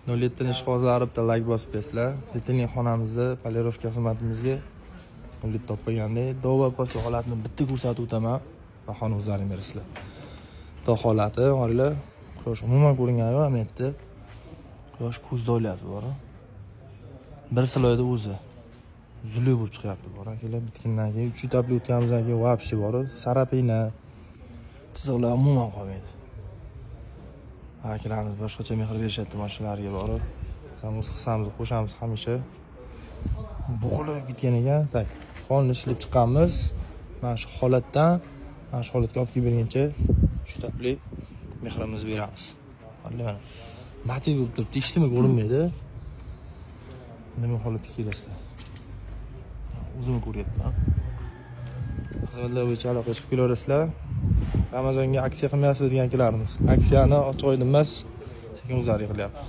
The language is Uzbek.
07 ishqibozlari, bitta layk bosib bersinlar. Детейлинг xonamizda полировка xizmatimizga 07 olib qo'ygandik. До va после holatini bitta ko'rsatib o'taman. Bahoni o'zlaring berasizlar. До holati, qaranglar, quyosh umuman ko'ringani yo'q mana yerda. Quyosh ko'zda olyapti bor. Bir слой da o'zi zuluk bo'lib chiqyapti bor, akalar. Bitgandan keyin, uch этап li o'tganimizdan keyin вообще bor, царапина, chiziqlar umuman qolmaydi. Akalarimiz boshqacha mehr berishyapti mashinalarga borib. Biz ham o'z hissamizni qo'shamiz hamisha. Bo'g'ilib ketgan ekan. Так, polni ishlab chiqqanmiz. Mana shu holatdan mana shu holatga olib kelib berguncha shu этап li mehrimizni beramiz. Mana маты bo'lib turibdi, hech nima ko'rinmaydi. Nima holatga kelasizlar? O'zim ko'ryapman. Xizmatlar bo'yicha aloqaga chiqib kelaverasizlar. Ramazonga aksiya qilmayapsiz degan akalarimiz. Aksiyani ochiq oydin emas, sekin o'zlari qilyapmiz.